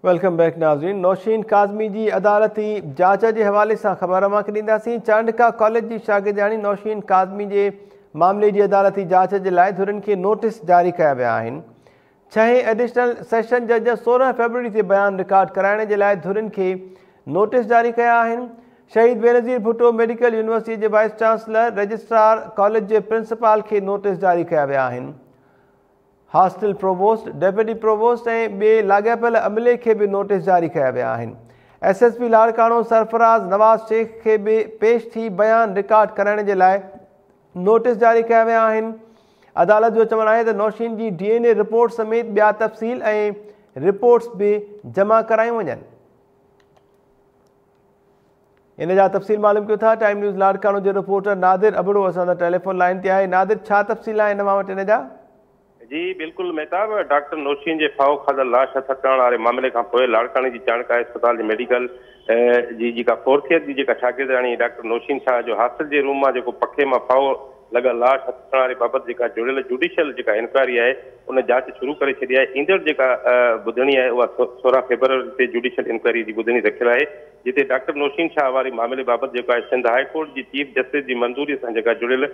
Welcome back ناظرين، نوشين ڪاظمي جي عدالتي جاچ جي حوالي سان خبر اوهان کي ڏينداسين. چانڊڪا ڪاليج جي شاگردياڻي نوشين ڪاظمي جي معاملي جي عدالتي جاچ جي لاء ڌرين کي نوٽيس جاري ڪيا ويا آهن. ڇهين ايڊيشنل سيشن جج 16 فيبروري تي بيان رڪارڊ ڪرائڻ جي لاء ڌرين کي نوٽيس جاري ڪيا آهن. شهيد بينظير ڀٽو ميڊيڪل يونيورسٽي جي وائيس چانسلر، رجسٽرار، ڪاليج جي پرنسپال کي نوٽيس جاري ڪيا ويا آهن. هاسٽل پرووسٽ، ڊپٽي پرووسٽ ۽ ٻئي لاڳاپيل عملي کي به نوٽيس جاري ڪيا ويا آهن. S S P Larkana Sarfraz Nawaz Shaikh کي به پيش ٿي بيان رڪارڊ ڪرائڻ جي لاء نوٽيس جاري ڪيا ويا آهن. عدالت جو چوڻ آهي ته نوشين جي ڊي اين اي رپورٽ سميت ٻيا تفصيل ۽ رپورٽس به جمع ڪرايون وڃن. ان جا تفصيل معلوم ڪيون ٿا ٽائيم نيوز لاڙڪاڻو جو رپورٽر نادر ابڙو اسان سان ٽيليفون لائين تي آهي. نادر، ڇا تفصيل آهن اوهان وٽ ان جا؟ جي بلڪل مهتاب، ڊاڪٽر نوشين جي ڦاهو کاڌل لاش هٿ ڪرڻ واري معاملي کان پوء لاڙڪاڻي جي چانڊڪا اسپتال جي ميڊيڪل جي جيڪا فورٿ ايئر جي جيڪا شاگردياڻي ڊاڪٽر نوشين شاهه جو هاسٽل جي روم مان جيڪو پکي مان ڦاهو لڳل لاش هٿ ڪرڻ واري بابت جيڪا جوڙيل جوڊيشل جيڪا انڪوائري آهي ان جاچ شروع ڪري ڇڏي آهي. ايندڙ جيڪا ٻڌڻي آهي اها 16 فيبروري تي جوڊيشل انڪوائري جي ٻڌڻي رکيل آهي، جتي ڊاڪٽر نوشين شاهه واري معاملي بابت جيڪو آهي سنڌ هاء ڪورٽ جي چيف جسٽس جي منظوري سان جيڪا جڙيل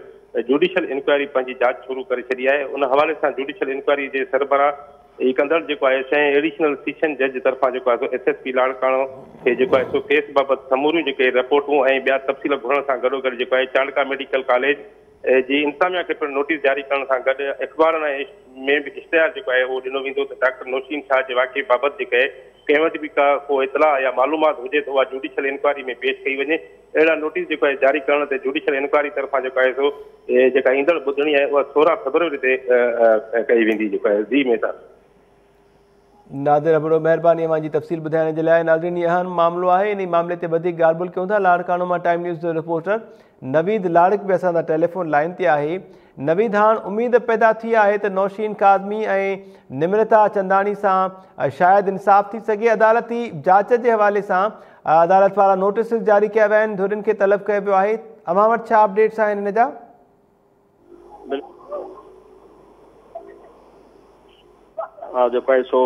جوڊيشل انڪوائري پنهنجي جاچ شروع ڪري ڇڏي آهي. ان حوالي سان جوڊيشل انڪوائري جي سربراهي ڪندڙ جيڪو آهي ڇهين ايڊيشنل سيشن جج طرفان جيڪو آهي سو ايس ايس پي لاڙڪاڻو کي جيڪو آهي سو ڪيس بابت سموريون جيڪي رپورٽون ۽ ٻيا تفصيل گهرڻ سان گڏوگڏ جيڪو آهي چانڊڪا ميڊيڪل ڪاليج جي انتظاميا کي پڻ نوٽيس جاري ڪرڻ سان گڏ اخبارن ۽ ۾ به اشتهار جيڪو آهي اهو ڏنو ويندو ته ڊاڪٽر نوشين شاهه جي واقعي بابت جيڪڏهن ڪنهن وٽ به ڪا ڪو اطلاع يا معلومات هجي ته اها جوڊيشل انڪوائري ۾ پيش ڪئي وڃي. اهڙا نوٽيس جيڪو آهي جاري ڪرڻ تي جوڊيشل انڪوائري طرفان جيڪو آهي سو جيڪا ايندڙ ٻڌڻي آهي اها 16 فيبروري تي ڪئي ويندي جيڪو آهي. جي مهتاب. نادر ابڙو، مهرباني اوهان جي تفصيل ٻڌائڻ جي لاء. ناظرين، هي اهم معاملو آهي، انهي معاملي تي وڌيڪ ڳالهه ٻولهه ڪيون ٿا. لاڙڪاڻو مان ٽائيم نيوز جو رپورٽر نويد لاڙڪ به اسان سان ٽيليفون لائين تي آهي. نويد، هاڻ اميد پيدا ٿي آهي ته نوشين ڪاظمي ۽ نمرتا چنداڻي سان شايد انصاف ٿي سگهي. عدالتي جاچ جي حوالي سان عدالت پاران نوٽيسز جاري ڪيا ويا آهن، ڌرين کي طلب ڪيو ويو آهي. اوهان وٽ ڇا اپڊيٽس آهن ان جا؟ جيڪو آهي سو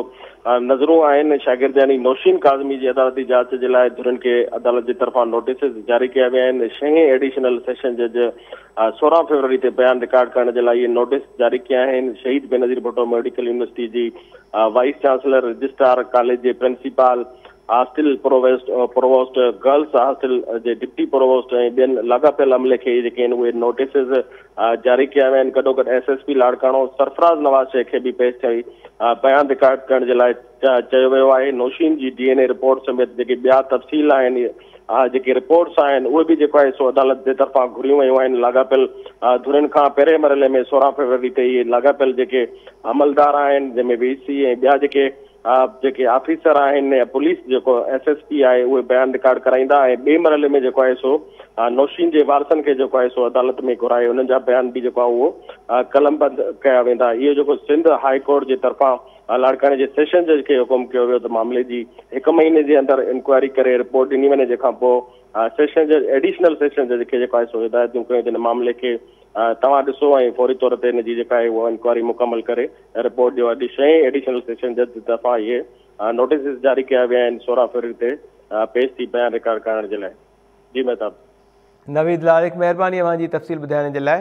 نظرون آهن شاگردياڻي نوشين ڪاظمي جي عدالتي جاچ جي لاء ڌرين کي عدالت جي طرفان نوٽيسز جاري ڪيا ويا آهن. ڇهين ايڊيشنل سيشن جج 16 فيبروري تي بيان رڪارڊ ڪرڻ جي لاء اهي نوٽيس جاري ڪيا آهن. شهيد بينظير ڀٽو ميڊيڪل يونيورسٽي جي وائيس چانسلر، رجسٽرار، ڪاليج جي principal, hostel provost, girls hostel جي ڊپٽي پرووسٽ ۽ ٻين لاڳاپيل عملي کي جيڪي آهن اهي نوٽيسز جاري ڪيا ويا آهن. گڏوگڏ S S P Larkana Sarfraz Nawaz Shaikh کي به پيش ٿي بيان رڪارڊ ڪرڻ جي لاء چيو ويو آهي. نوشين جي ڊي اين اي رپورٽ سميت جيڪي ٻيا تفصيل آهن، جيڪي رپورٽس آهن، اهي به جيڪو آهي سو عدالت جي طرفان گهريون ويون آهن لاڳاپيل ڌرين کان. پهرين مرحلي ۾ 16 فيبروري تي اهي لاڳاپيل جيڪي عملدار آهن، جنهن ۾ وي سي ۽ ٻيا جيڪي آفيسر آهن يا پوليس جيڪو ايس ايس پي آهي اهي بيان رڪارڊ ڪرائيندا ۽ ٻئي مرحلي ۾ جيڪو آهي سو نوشين جي وارثن کي جيڪو آهي سو عدالت ۾ گهرائي انهن جا بيان به جيڪو آهي اهو قلمبند ڪيا ويندا. اهو جيڪو سنڌ هاء ڪورٽ جي طرفان لاڙڪاڻي جي سيشن جج کي حڪم ڪيو ويو ته معاملي جي هڪ مهيني جي اندر انڪوائري ڪري رپورٽ ڏني وڃي، جنهن کان پوء سيشن جج ايڊيشنل سيشن جج کي جيڪو آهي سو هدايتون ڪيون ته هن معاملي کي توهان ڏسو ۽ فوري طور تي ان جي جيڪا آهي اها انڪوائري مڪمل ڪري رپورٽ ڏيو. اڄ ڇهين ايڊيشنل سيشن جج جي طرفان اهي نوٽيسز جاري ڪيا ويا آهن 16 فيبروري تي پيش ٿي بيان رڪارڊ ڪرائڻ جي لاء. جي مهتاب. نويد لاڙڪ، مهرباني اوهان جي تفصيل ٻڌائڻ جي لاء.